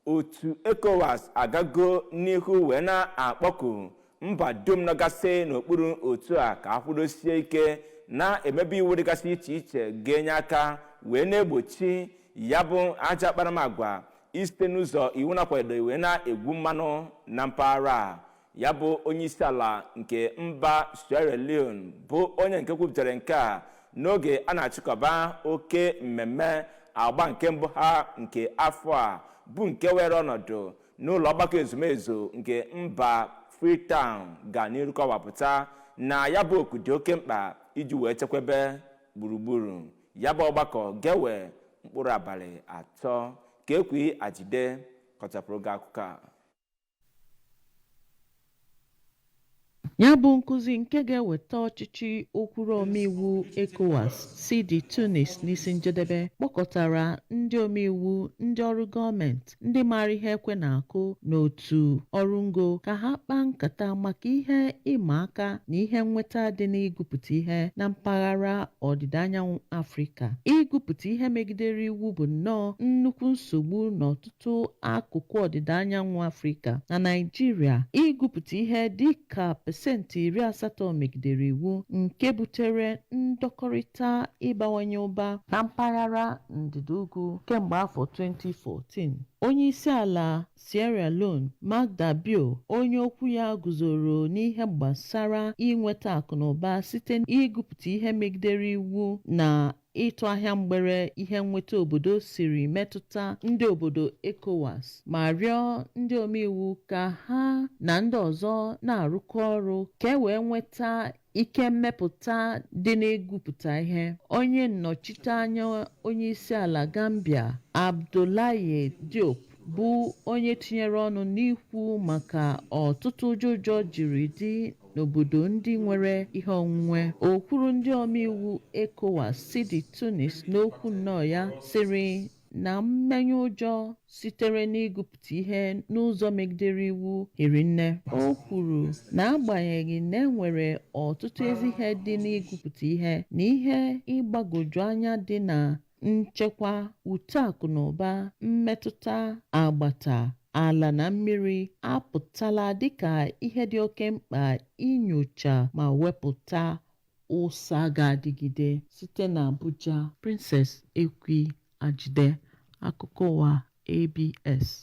Otu ECOWAS agago n'ihu wee na-akpọku mba dum nọgasị n'okpuru otu a ka akwụdosie ike na-emebe iwu dịgasị iche iche ga-enye aka wee na-egbochi ya bụ ajọ akparamagwa isite n'ụzọ iwu na-akwadoghị wee na-egwu mmanụ na mpaghara a. Ya bụ onye isi ala nke mba Sierra Leone bụ onye nke kwupụtara nke a n'oge a na-achịkọba oke mmemme agba nke mbụ ha nke afọ a, bụ nke were ọnọdụ n'ụlọ ọgbakọ ezumezu nke mba Freetown, ga n'iru kọwapụta na ya bụ oku dị oke mkpa iji wee chekwebe gburugburu. Ya bụ ọgbakọ ga-ewe mkpụrụ abalị 3. Ka Ekwi Ajide kọchapụrụ gị akụkọ a. Ya bụ nkụzi nke ga-eweta ọchịchị okwuru omeiwu ECOWAS si dị Tunis n'isi njedebe, kpọkọtara ndị omeiwu, ndị ọrụ gọọmenti, ndị maara ihe ekwe na-akụ n'otu ọrụ ngo ka ha kpaa nkata maka ihe ịma aka na ihe nnweta dị n'ịgụpụta ihe na mpaghara ọdịda anyanwụ Afrịka. Ịgụpụta ihe megidere iwu bụ nnọọ nnukwu nsogbu n'ọtụtụ akụkụ ọdịda anyanwụ Afrịka. Na Naịjirịa, ịgụpụta ihe dị ka 80% megidere iwu, nke butere ndọkọrịta ịbawanye ụba na mpaghara ndịda ugwu kemgbe afọ 2014. Onye isi ala Sierra Leone, Maada Bio, onye okwu ya guzoro n'ihe gbasara inweta akụnụba site n'ịgụpụta ihe megidere iwu na ịtụ ahịa mgbere ihe nnweta obodo siri metụta ndị obodo ECOWAS, ma rịọ ndị omeiwu ka ha na ndị ọzọ na-arụkọ ọrụ ka e wee nweta ike mmepụta dị n'ịgụpụta ihe. Onye nnọchite anya onye isi ala Gambia, Abdoulaye Diop, bụ onye tinyere ọnụ n'ikwu maka ọtụtụ ụjọ jiri dị n'obodo ndị nwere ihe onwunwe. Okwuru ndị omeiwu ECOWAS si dị Tunis n'okwu nnọọ ya sịrị na mmenye ụjọ sitere n'ịgụpụta ihe n'ụzọ megidere iwu hiri nne. O kwuru na agbanyeghị na e nwere ọtụtụ ezi ihe dị n'ịgụpụta ihe na ihe ịgbagwoju anya dị na nchekwa, uto akụ na ụba, mmetụta agbata ala na mmiri apụtala dịka ihe dị oke mkpa inyocha ma wepụta ụsa ga-adịgide. Site na Abuja, Princess Ekwi Ajide, akụkọ ụwa ABS.